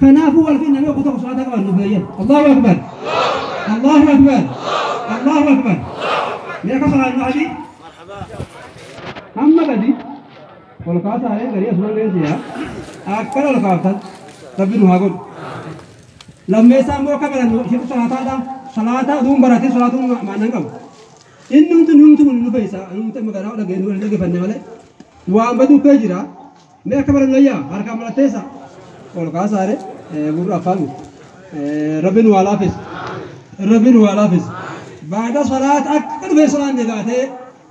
Kanaafuu wal fi namni tokko tokko salaata qaban nu fayyadu. Allahu akbar. Allahu akbar. Allahu akbar. Mee akka salaannu adii? Hamma gadi ol kaasaalee garii asumaan geessiyaa akkana ol kaaftan rabbi nu haa godhu. Lammeessaa immoo akka barannu shirku salaataadha. Salaataa utuu hin baratin salaatuun maannan qabu. Inni humti humti kun nu fayyisa. Humti amma ganaa dhaggeeffanne malee. Waan baduu kee jira. Mee akka barannu ayyaa harkaan malatteessa. Ol kaasaare gurra afaan rabbi nu haa laafisu. Rabbi nu haa laafisu. Baada salaata akka dhufee salaan deegaatee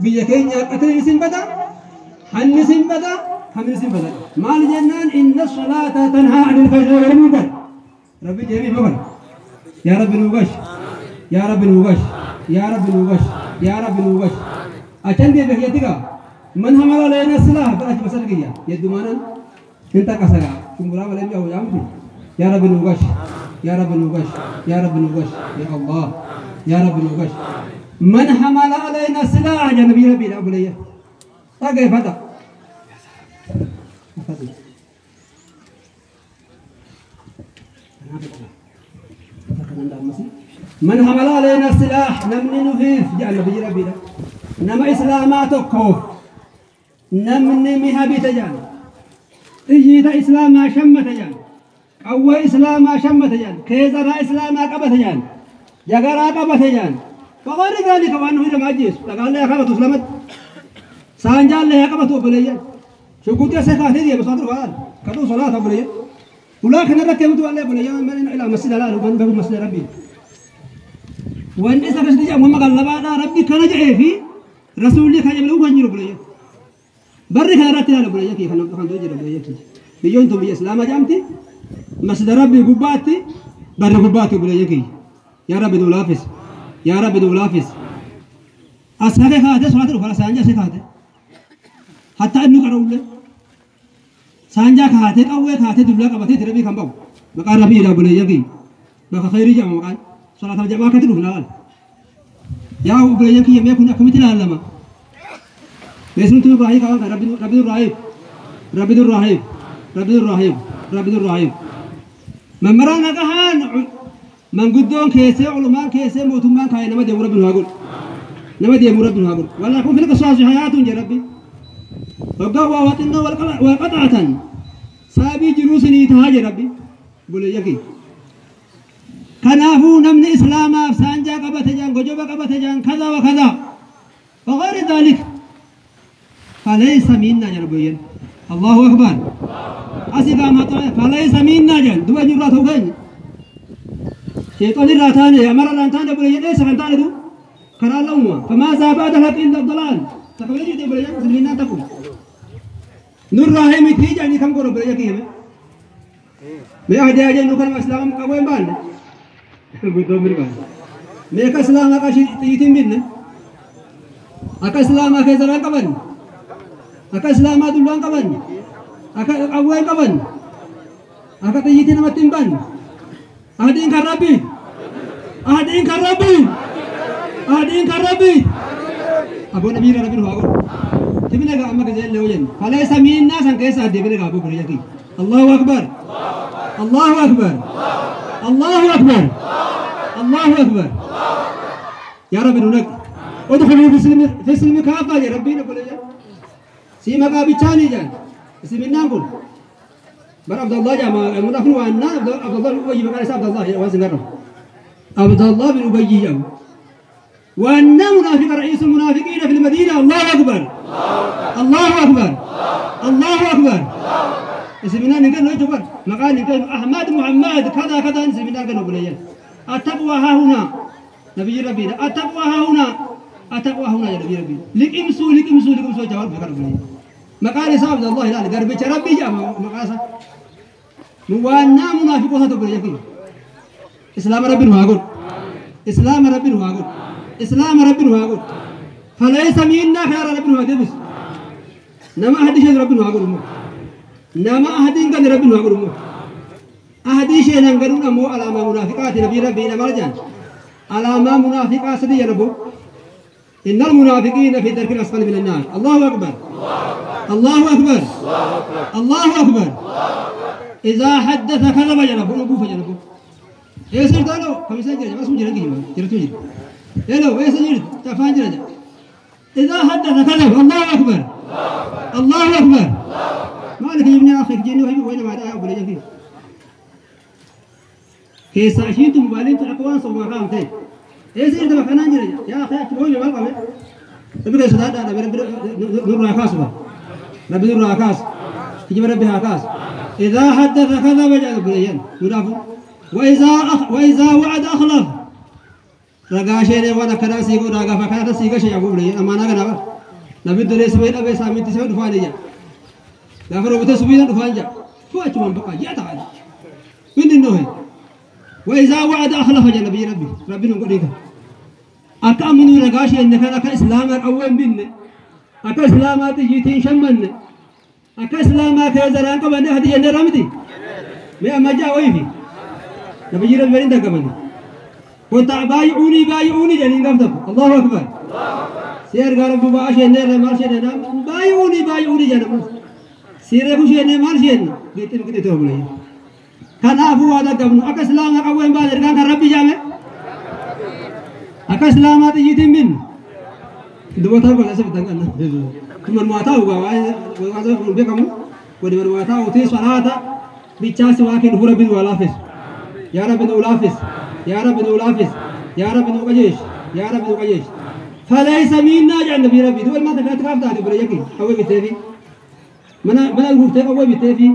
biyya keenya qatiin isin bada hanni isin bada hamni isin bada. Maal jennaan inna salaata tanhaa anil fahshaa'i wal munkar. Rabbi jeemii bokan. Yaa Rabbi nu gash. Yaa Rabbi nu gash. Yaa Rabbi nu gash. Yaa Rabbi nu gash. Achan deebi'e kiyyatti gaa. Man hamala leena silaah barachi basal kiyya. Yeddumaanan hin taqasagaa. Shumburaa malee mi'a hojaa miti. Yaa Rabbi nu gash. Yaa Rabbi nu gash. Yaa Rabbi nu gash. Yaa Allah. Yaa Rabbi nu gash. Man hamala alayna silaah ja nabii Rabbi dha bulayya. Dhaggeeffadha. Man hamala alayna silaah namni nufiif ja nabii Rabbi dha. Nama islaamaa tokkoof namni mi'a bita jaan. Xiyyiita islaamaa shammata jaan. Qawwee islaamaa shammata jaan. Keezaraa islaamaa qabata jaan. Jagaraa qabata jaan. Waqarri gaalii kan waan nuyi nama ajjeesu. Dhagaallee haa qabatu islamatti. Saanjaallee haa qabatu obboleeyyan. Shugguxii asii kaatee deema sodaa dhufa laal. Kadhuu solaata obboleeyyan. Ulaa kanarratti himtu wallee obboleeyyan mana ilaa masjida laal waan beeku masjida rabbii. Wanni isa keessatti jedhamu amma gallabaadhaa rabbi kana jedhee fi rasuulli kan jedhamu kan jiru obboleeyyan. Barri kanarratti ilaala obboleeyyan kiyya kan kan jira obboleeyyan kiyya. Biyyoon tun biyya islaamaa jedhamti. Masjida rabbii gubbaatti barri gubbaatti obboleeyyan kiyya. Yaa Rabbi nu laafis. Yaa Rabbi nu laafis. As hafee kaatee solaata dhufa saanjaa asii kaatee. Hatta inni qara'ullee. Saanjaa kaatee qawwee kaatee dullaa qabatee itti rabbii kan ba'u. Maqaan rabbii ilaa obboleeyyan kiyya. Bakka khayrii jedhama maqaan. Solaata jamaa akkatti dhufu laal. Yaa obboleeyyan kiyya mee kun akkamitti ilaalama? Mee sun nurraa hiika waan kana rabbi nurraa hiiku. Rabbi nurraa hiiku. Rabbi nurraa hiiku. Rabbi nurraa hiiku. Mammaraan nagahaan manguddoon keessee ulumaan keessee mootummaan kaayee nama deemu rabbi nu haa godhu. Nama deemu rabbi nu haa godhu. Walaa kun filqa soasu hayaatuun jedhe rabbi. Hoggaa waa waxinnoo wal qaxaatan saabii jiruu sinii tahaa jedhe rabbi. Obboleeyyan kiyya. Kanaafuu namni islaamaaf saanjaa qabate jaan gojoba qabate jaan kaza wa kaza. وغير ذلك فليس منا يا ربي. الله أكبر. أسيقا ما طلع فليس منا جان دوبا جرات هو كين. شيطان الراتاني أمر الراتاني بولي ليس فانتاني دو كرا لهم فماذا بعد الحق إلا الضلال. تقول لي بولي سلمنا تقول نور راهي متي جاني كم كورو بولي كيما ما أهدي أجي نو كلام إسلام قوي بان قدوم بان ميك إسلام أكاشي تيتين بيننا أكا إسلام أكا زران قبن أكا إسلام أدلان قبن أكا قوي قبن أكا تيتين متين بان أهدين كربي أهدين كربي أهدين كربي أبو نبي ربي نهاجر تبي نجا أما كزين لوجن فليس منا سنكيس أهدي بنا أبو كريجي الله أكبر الله أكبر الله أكبر الله أكبر يا رب نونك ادخلوا في سلم كافة يا ربي نقول يا سيما كابي تاني جان سيمنا نقول بر عبد الله جاء المنافق وأنا عبد الله بن أبي بكر عبد الله وازن قرب عبد الله بن أبي جاء وأنا منافق رئيس المنافقين في المدينة. الله أكبر الله أكبر الله أكبر. اسمنا نقول نجبر مقال نقول أحمد محمد كذا كذا اسمنا نقول بنيان التقوى ها هنا نبي ربي التقوى ها هنا التقوى هنا يا نبي ربي لك امسوا لك امسوا لك امسوا جواب فكر بنيان مقال عبد الله لا قرب ربي جاء مقاسا وانا منافق وسط بنيان إسلام ربي نهاجر إسلام ربي نهاجر إسلام ربي نهاجر فليس منا خير ربي نهاجر بس نما أحد شيء ربي نهاجر مو نما أحد كان ربي نهاجر مو أحد شيء نعمرون مو على ما منافقات نبي ربي نمرجان على ما منافقات سدي يا ربو إن المنافقين في الدرك الأسفل من النار. الله أكبر الله أكبر الله أكبر. إذا حدث كذب جنبه نبوف جنبه إيه سيرتانو خمسة جرجة بس مجرد كذي جرتو جري إيه إيه سيرت تفان جرجة إذا حدث كذب الله أكبر الله أكبر ما لك يبني أخي جيني وهي وين ما ده أبو لجنتي كيس عشيت مبالين تأقوان صوم قام تي إيه سيرت مكانان جرجة يا أخي أكبر ما قام تبي سداد هذا نور عكاس ربي نور عكاس تجيب ربي عكاس إذا حدث كذب جاء بليان يرافو وإذا وعد أخلف رجاشين وانا كراسي يقول رجع فكرة سيجا شيء أقول بليان أمانة كنا نبي درس بين أبي سامي تسوي دفاع جا لكن ربط سبيل دفاع جا شو أشوف بقى جا تعال من النوه وإذا وعد أخلف جاء نبي ربي ربي نقول لك أكأمن رجاشين إن كان إسلام أول بيننا أكا إسلام تجيتين شمن أكا إسلام كذا كمان هذه جنة رمدي ما ما جاء ويفي نبي ربي بريد كمان كنت بايعوني بايعوني جنين قفتك الله أكبر سير قالوا بباشي نير مارشي نام بايعوني بايعوني جنين سير بوشي نير مارشي قلت لك تهبلي كان أبو هذا قبل أكا إسلام أول بعد كان ربي جامع أكا إسلام تجيتين من دوباره kalau saya bertanya, cuma mau tahu bahwa kalau lebih kamu, kalau mau tahu itu salah bicara sebagai huruf bin walafis, ya Rabbi ulafis, ya Rabbi ulafis, ya Rabbi uqajish, ya Rabbi uqajish. فليس منا جعل نبي ربي دول ما تكلم تعرف بريكي أول بتفي، mana mana قلت أول بتفي،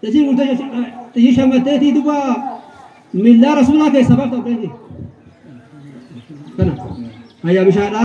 تجي قلت تجي شمتتي دوا من لا رسول الله كي سبب تبريني، كنا هيا بشارة.